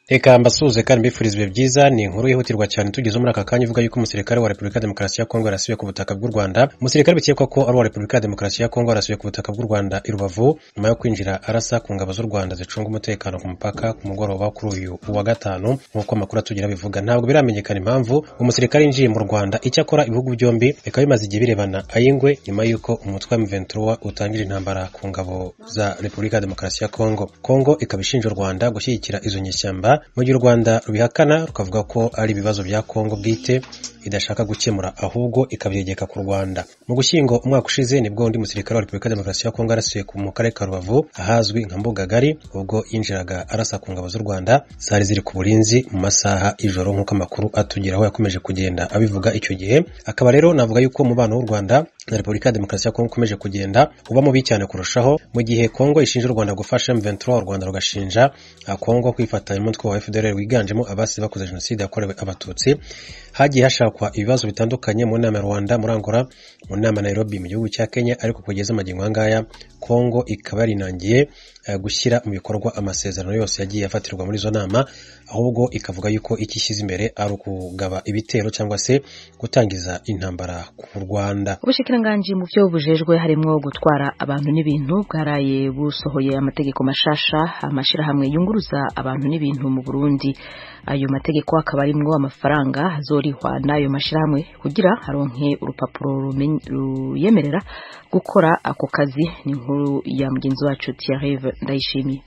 Reka mbasuhuze kandi mbifurize ibihe byiza. Ni inkuru yihutirwa cyane tugeze muri aka kanya ivuga yuko umusirikare wa Repubulika ya Demokarasi ya Kongo yarasiwe ku butaka bw'u Rwanda. Umusirikare bikekwa ko ari uwa Repubulika ya Demokarasi ya Kongo yarasiwe ku butaka bw'u Rwanda i Rubavu nyuma yo kwinjira arasa ku ngabo z'u Rwanda zicunga umutekano ku mupaka ku mugoroba kuri uyu wa gatanu, nk'uko amakuru atugira bivuga. Ntabwo biramenyekana impamvu umusirikare yinjiye mu Rwanda. Icyakora ibihugu byombi bikaba bimaze igihe birebana ay'ingwe nyuma y'uko umutwe wa M23 utangira intambara ku ngabo za Repubulika ya Demokarasi ya Kongo. Kongo ikaba ishinja u Rwanda gushyigikira izo nyeshyamba, mu gihe u Rwanda rubihakana rukavuga ko ari ibibazo bya Kongo bwite idashaka gukemura, ahubwo ikabyegeka ku Rwanda. Mu Gushyingo umwaka ushize nibwo undi musirikare wa Repubulika ya Demokarasi ya Kongo arasiwe mu karere ka Rubavu ahazwi nka Mbugagari, ubwo yinjiraga arasa ku ngabo z'u Rwanda zari ziri ku burinzi mu masaha y'ijoro, nk'uko amakuru atugeraho yakomeje kugenda abivuga icyo gihe. Akaba rero navuga yuko umubano w'u Rwanda na Repubulika ya Demokarasi ya Kongo ukomeje kugenda uba mubi cyane kurushaho, mu gihe Kongo ishinja u Rwanda gufasha M23, u Rwanda rugashinja Kongo kwifatanya n'umutwe wa FDLR wiganjemo abasi bakoze jenoside yakorewe Abatutsi. Hagiye hashakwa ibibazo bitandukanye mu nama ya Rwanda, muri Angola, mu nama Nairobi mu gihugu cya Kenya, ariko kugeza magingo aya Kongo ikaba yarinangiye gushyira mu bikorwa amasezerano yose yagiye afatirwa muri izo nama, ahubwo ikavuga yuko ikishyize imbere ari ukugaba ibitero cyangwa se gutangiza intambara ku Rwanda. Ubushikiranganji mu byo bujejwe harimo gutwara abantu n'ibintu bwaraye busohoye amategeko mashasha amashirahamwe yunguruza abantu n'ibintu mu Burundi. Ayo mategeko akaba arimwo amafaranga azorihwa n'ayo mashirahamwe kugira haronke urupapuro ruyemerera gukora ako kazi. Ni inkuru ya mugenzi wacu Thierry Ndayishimiye.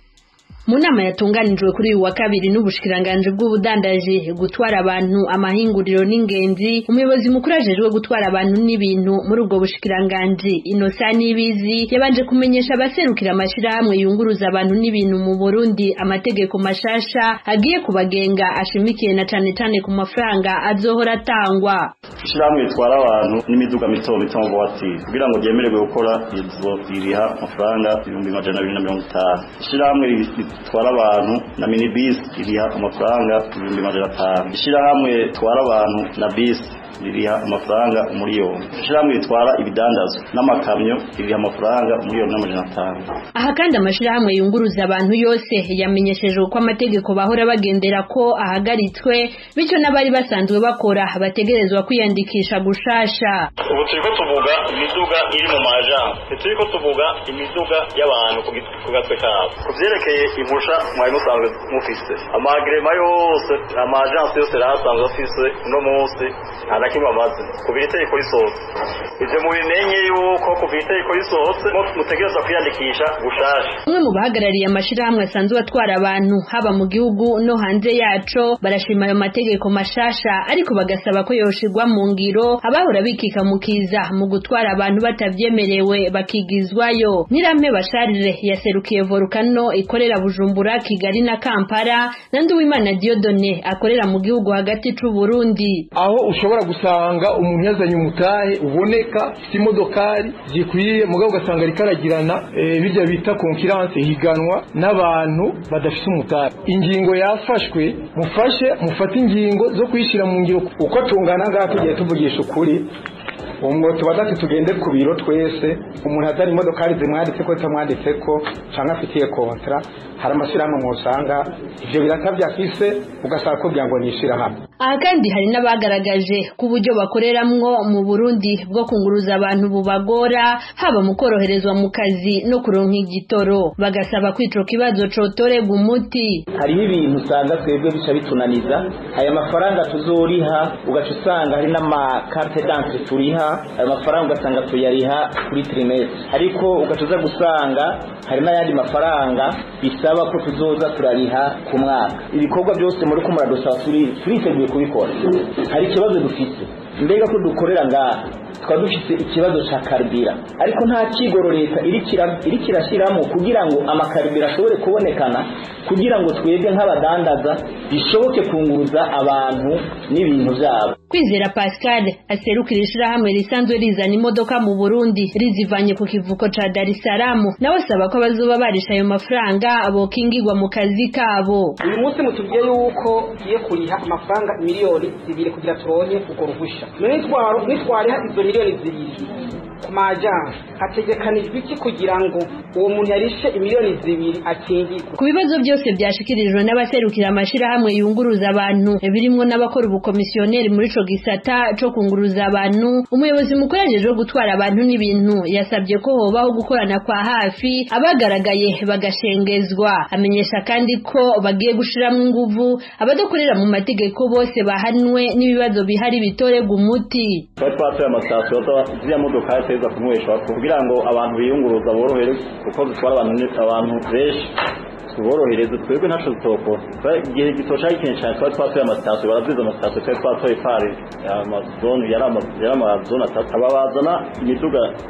Mu nama yatunganijwe kuri uyu wa kabiri n'ubushikiranganje bw'ubudandaji, gutwara abantu, amahinguriro n'ingenzi, umuyobozi mukuru ajejwe gutwara abantu n'ibintu muri ubwo bushikiranganje Innocent Nibizi yabanje kumenyesha abaserukira amashirahamwe yunguruza abantu n'ibintu mu Burundi amategeko mashasha agiye kubagenga, ashimikiye na cane cane ku mafaranga azohora atangwa. Ishirahamwe ritwara abantu n'imiduga mito mito mu voiture kugira ngo ryemererwe gukora izo ririha amafaranga 250,000. Ishirahamwe twara abantu na minibus iriha amafaranga 500,000. Ishirahamwe twara abantu na bus ririha amafaranga 1,000,000. Ishirahamwe ritwara ibidandazwa n'amakamyo ririha amafaranga 1,500,000. Aha kandi amashirahamwe yunguruza abantu yose yamenyeshejwe ko amategeko bahora bagendera ko ahagaritswe, bityo n'abari basanzwe bakora bategerezwa kwiyandikisha gushasha. Ubu turiko tuvuga imiduga iri mu majambo, turiko tuvuga imiduga y'abantu ku gatwe kabo. Kuvyerekeye impusha mwari musanzwe mufise amagrema yose, amajansi yose rasanzwe afise uno munsi nta na kimwe amaze kuva itegeko risohotse. Ivyo mubimenye yuko kuva itegeko risohotse mutegerezwa kwiyandikisha gushasha. Umwe mu bahagarariye amashirahamwe asanzwe atwara abantu haba mu gihugu no hanze yaco barashima ayo mategeko mashasha, ariko bagasaba ko yoshirwa mu ngiro abahora bikika mukiza mu gutwara abantu batavyemerewe bakigizwayo. Nirame Basharire yaserukiye Volcano ikorera Bujumbura, Kigali na Kampala, na Nduwimana Dieudonné akorera mu gihugu hagati c'u Burundi. Aho ushobora gusanga umuntu yazanye umutahe uboneka imodokari zikwiye, mugabo ugasanga rikaragirana bijya bita concurrence, higanwa n'abantu badafite umutahe. Ingingo yafashwe, mufashe mufate ingingo zo kuyishira mu ngiro. Uko tungana ngaha tugiye tuvugisha ukuri, umwo tubaza tugende ku biro twese, umuntu azana imodokari zimwanditse ko zitamwanditse ko canke afitiye kontra, hari amashirahamwe mwosanga ivyo biratavye afise, ugasanga kugira ngo nishirahamwe. Aha kandi hari n'abagaragaje ku buryo bakoreramwo mu Burundi bwo kunguruza abantu bubagora, haba mu koroherezwa mu kazi no kuronka igitoro, bagasaba kwico kibazo cotorerwa umuti. Hariho ibintu usanga twebwe bica bitunaniza, aya mafaranga tuzoriha ugaca usanga hari n'amakarte d'entrée turiha, ayo mafaranga ugasanga tuyariha kuri trimestre, ariko ugaca uza gusanga hari n'ayandi mafaranga bisaba ko tuzoza turariha ku mwaka. Ibikorwa byose muri ko muradusaba turiteguye kubikora. Hari ikibazo dufise, mbega ko dukorera ngaha tukaba dufise ikibazo ca karibira, ariko nta kigoro leta iri kirashiramo kugira ngo amakaribira ashobore kubonekana, kugira ngo twebwe nk'abadandaza bishoboke kunguruza abantu n'ibintu byabo. Kwizera Pascal aserukira ishirahamwe risanzwe rizana imodoka mu Burundi rizivanye ku kivuko ca Dar es Salaam, nawe asaba ko abazoba barisha ayo mafaranga bokingirwa mu kazi kabo. Uyu munsi mutubwiye yuko tugiye kuriha amafaranga 2 miliyoni kugira turonke urwo ruhusha. None nitwariha izo 2 miliyoni ku majana, hategekanijwe iki kugira ngo uwo muntu yarishe 2 miliyoni akingirwe? Ku bibazo byose byashikirijwe n'abaserukira amashirahamwe yunguruza abantu, birimwo n'abakora ubukomisiyoneri muri ico gisata co kunguruza abantu, umuyobozi mukuru ajejwe gutwara abantu n'ibintu yasabye ko hobaho gukorana kwa hafi, abagaragaye bagashengezwa. Amenyesha kandi ko bagiye gushiramwo inguvu, abadakorera mu mategeko bose bahanwe, n'ibibazo bihari bitorerwa umuti. Twari twatoye amasitasiyo ziriya modoka ziteza kunyweshwa kugira ngo abantu biyunguruza borohere, kuko zitwara abantu benshi, tuborohereze. Twebwe ntaco zitokora igihe gitosha ikintu cyane. Twari twatoye amasitasiyo, baraziza amasitasiyo twari twatoye pari amazone, yari amazone atatu. Aba bazana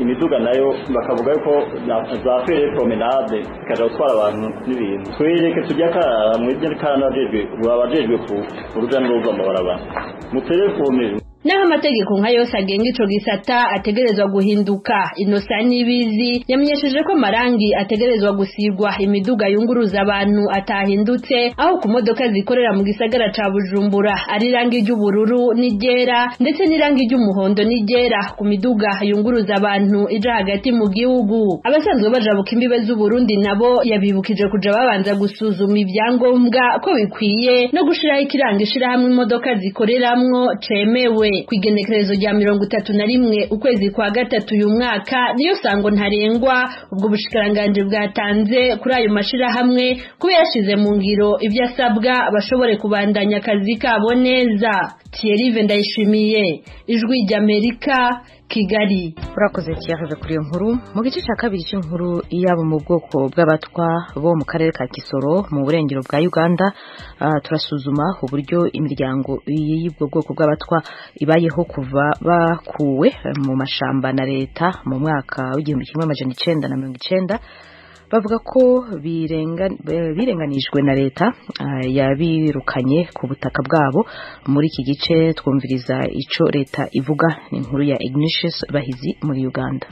imiduga nayo bakavuga yuko za fere promenade ikaja gutwara abantu n'ibintu. Twereke tujya karara mwebwe kandi abajejwe ku uruja n'uruza amabarabara mu telefone. Naho amategeko nka yose agenga ico gisata ategerezwa guhinduka, Innocent Nibizi yamenyesheje ko amarangi ategerezwa gusigwa imiduga yunguruza abantu atahindutse, aho ku modoka zikorera mu gisagara ca Bujumbura ari irangi ry'ubururu n'iryera, ndetse n'irangi ry'umuhondo n'iryera ku miduga yunguruza abantu ija hagati mu gihugu. Abasanzwe bajabuka imbibe z'Uburundi nabo yabibukije kuja babanza gusuzuma ibyangombwa ko bikwiye, no gushiraho ikiranga ishirahamwe imodoka zikoreramwo cemewe. Kw'igenekerezo rya 31 ukwezi kwa gatatu uyu mwaka niyo sango ntarengwa ubwo bushikiranganji bwatanze kuri ayo mashirahamwe kuba yashize mu ngiro ibyo asabwa, bashobore kubandanya akazi kabo neza. Thierry Ndayishimiye, Ijwi ry'Amerika, Kigali. Urakoze Thierry kuri iyo nkuru. Mu gice cya kabiri cy'inkuru yabo mu bwoko bw'abatwa bo mu karere ka Kisoro mu burengero bwa Uganda, turasuzuma uburyo imiryango y'ubwo bwoko bw'abatwa ibayeho kuva bakuwe mu mashamba na leta mu mwaka w'1990. Bavuga ko birenganijwe na leta yabirukanye ku butaka bwabo. Muri iki gice twumviriza ico leta ivuga. Ni inkuru ya Ignatius Bahizi muri Uganda.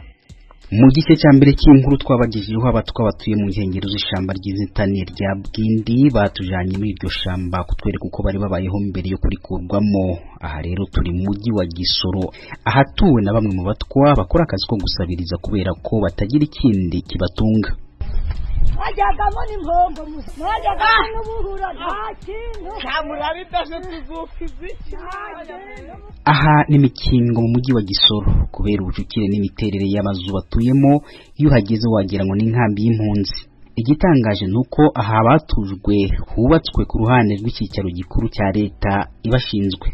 Mu gice cya mbere cy'inkuru twabagejejeho abatwa batuye mu nkengero z'ishyamba ry'inzitane rya Bwindi. Batujanye muri iryo shamba kutwereka uko bari babayeho mbere yo kurikurwamo. Aha rero turi mu mujyi wa Gisoro, ahatuwe na bamwe mu batwa bakora akazi ko gusabiriza kubera ko batagira ikindi kibatunga. Wajyagamo n'impongo, wajyagamo n'ubuhura, nta kintu. Aha ni Mikingo mu mujyi wa Gisoro. Kubera ubucukire n'imiterere y'amazu batuyemo, iyo uhageze wagira ngo ni inkambi y'impunzi. Igitangaje ni uko aha batujwe hubatswe ku ruhande rw'icyicaro gikuru cya leta ibashinzwe.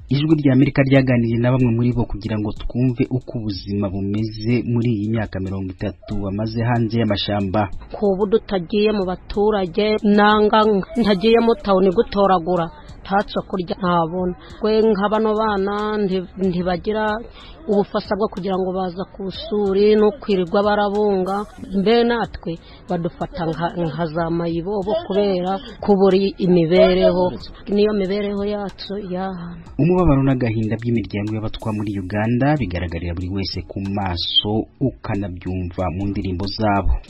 Ijwi rya Amerika ryaganiriye na bamwe muri bo kugira ngo twumve uko ubuzima bumeze muri iyi myaka 30 bamaze hanze y'amashamba. Kubu tutagiye mu baturage, nanga ntagiye mu tawuni gutoragura, ntatso kurya ntabona. Twe nka bano bana ntibagira ubufasha bwo kugira ngo baza ku ishuri no kwirirwa barabunga. Mbe natwe badufata nka za mayibobo kubera kubura imibereho, niyo mibereho yacu yaha. Umubabaro n'agahinda by'imiryango y'abatwa muri Uganda bigaragarira buri wese ku maso, ukanabyumva mu ndirimbo zabo.